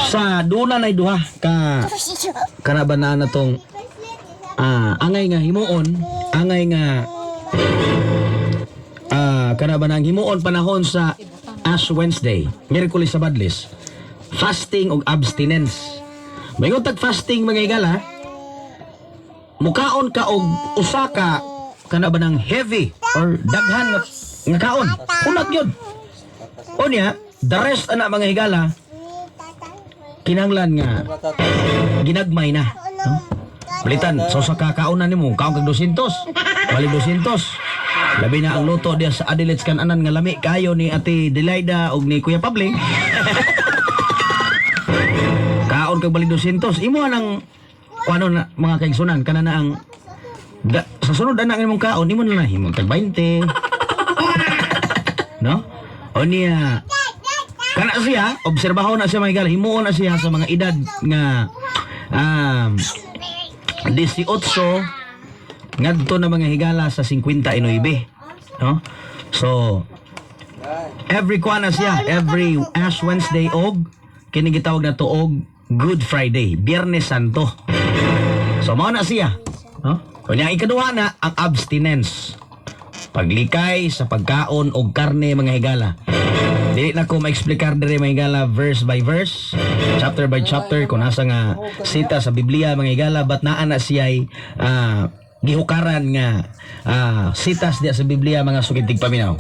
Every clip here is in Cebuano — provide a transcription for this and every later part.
Sa duna nay duha ka kana ba na tong angay nga himuon, angay nga kana ba nang himuon panahon sa Ash Wednesday, Miyerkules sa Badlis. Fasting og abstinence. Moingon tag fasting, mga higala, mukaon ka og usa ka kana ba nang heavy or daghan nga kaon. Unat yun. Unya, the rest ana, mga higala, kinahanglan nga ginagmay na. No? Balitan, so sa kakaonan nimo, kaon kag 200. Bali 200. Labi na ang luto diya sa Adelaide kananan nga lami kayo ni Ate Delaida og ni Kuya Pabling. Kaon kag bali 200. Imo nang kuano na mga kaigsunan kana na ang da, sa sunod ana nga imong kaon imo na himong tag 20. No? O niya kana siya, obserbahon na siya, mga higala, himuon na siya sa mga edad nga 18 ngadto na, mga higala, sa 59, no? So every kuan na siya, every Ash Wednesday og kini gitawag na to og Good Friday, Biyernes Santo. So mao na siya, no? Kunya ikaduha na ang abstinence, paglikay sa pagkaon og karne, mga higala. Dili na ko maeksplikar diri, mga higala, verse by verse, chapter by chapter, kung asa nga sita sa Biblia, mga higala, but naa na siya'y gihukaran nga sitas diya sa Biblia, mga sukid tigpaminaw.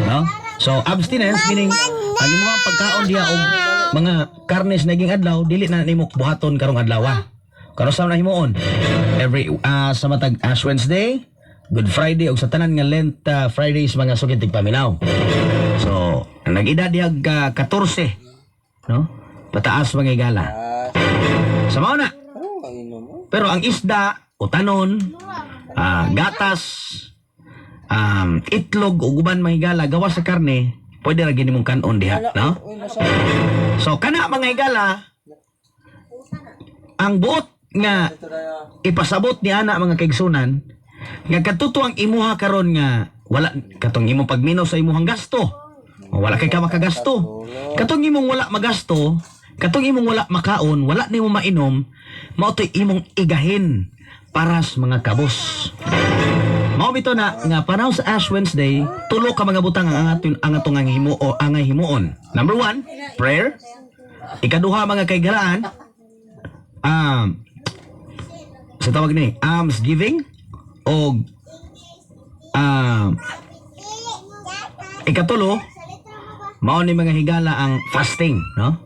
No? So abstinence meaning ang imong pagkaon diya og mga karnes naging adlaw dili na nimo buhaton karong adlaw. Karon sa na himuon every sa matag Ash Wednesday, Good Friday ug sa tanan nga Lent Fridays, mga sukid tigpaminaw. So, ang nag-edad diha ka 14, no? Pataas, mga higala. Sa mao na. Pero ang isda, utanon, gatas, itlog ug uban, mga higala, gawas sa karne, pwede ra gini mong kanon diha, no? So kana, mga higala, ang buot nga ipasabot ni ana, mga kaigsunan, nga katuto ang imuha karon nga wala katong imong pagminaw sa imuhang gasto. O, wala kay ka makagasto. Katong imong wala magasto, katong imong wala makaon, wala nimo mainom, mao to'y imong igahin para sa mga kabos. Mao bito na nga panahon sa Ash Wednesday, tulo ka mga butang ang atong ang himo o angay himuon. Number one, prayer. Ikaduha, mga kaigalaan, sa tawag ni alms giving o ikatulo mao ni, mga higala, ang fasting, no?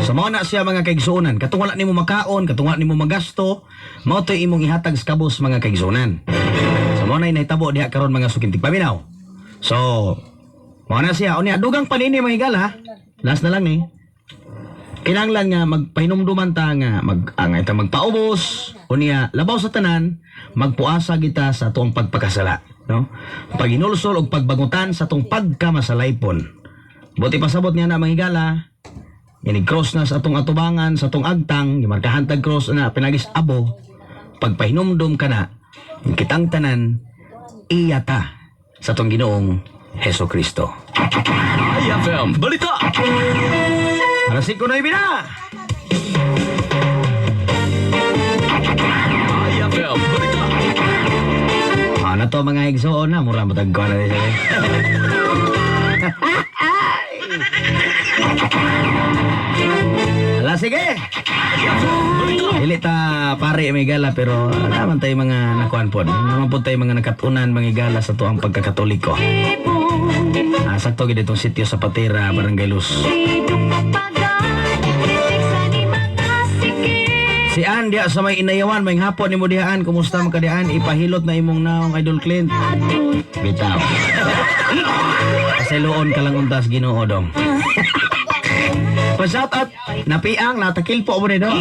So mao na siya, mga kaigsuonan. Katong wala nimo makaon, katong wala nimo magasto, mao to'y imong ihatag sa kabos, mga kaigsuonan. So mao na nahitabo diha karon, mga suking tigpaminaw. So mao na siya. Unya dugang panini, mga higala, last na lang ni. Kinahanglan nga magpahinumduman ta nga mag angay ta magpaubos, unya labaw sa tanan magpuasa kita sa atuang pagpakasala, no? Paghinulsol og pagbangutan sa atong pagkamasalaypon. Buti pasabot niya na, mga higala, inig cross na sa atong atubangan, sa atong agtang, gimarkahan tag cross na pinagis abo, pagpahinumdum ka na kitang tanan iyata sa atong Ginoong Heso Kristo. IFM Balita. Alas 5 na! IFM Balita. Ano to, mga igsoon na, mura mo tag na siya. Ala, sige. Dili ta pare may gala pero naman tayo mga nakuan pod. Naman pod tayo mga nakatunan, mga gala, sa tuang pagkakatoliko. Sakto gid itong sitio sa Patera, Barangay Luz. Si Ann diya sa may Inayawan, may hapon nimo dihaan. Kumusta man ka dihaan? Ipahilot na imong naong, Idol Clint. Bitaw. Pasiloon ka lang untas Ginoo dong. Pa-shout out, napiang natakil po mo nito.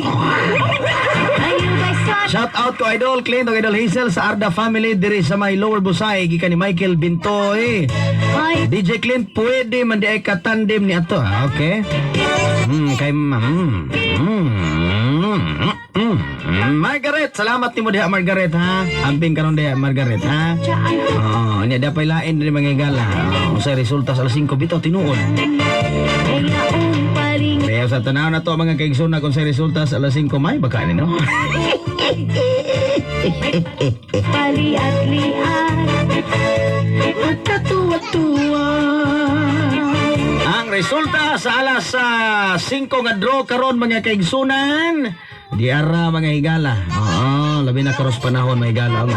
Shout out ko Idol Clint ug Idol Hazel sa Arda family diri sa may Lower Busay gikan ni Michael Bintoy. DJ Clint, pwede man di ay katandem ni ato. Ah, okay. Kay Margaret, salamat nimo diha, Margaret, ha. Amping karon diha, Margaret, ha. Oh, nya dapat lain diri, mga gala. Oh, unsay resulta sa alas 5 bitaw tinuod. Kaya Sa tanaw na to, mga kaigsoon, kung sa resulta sa alas 5 may baka ni, no? Paliat-liat. Pagkatuwa-tuwa. Ang resulta sa alas 5 nga draw karon, mga kaigsunan. Diara, mga higala. Oo, labi na karos panahon, mga higala.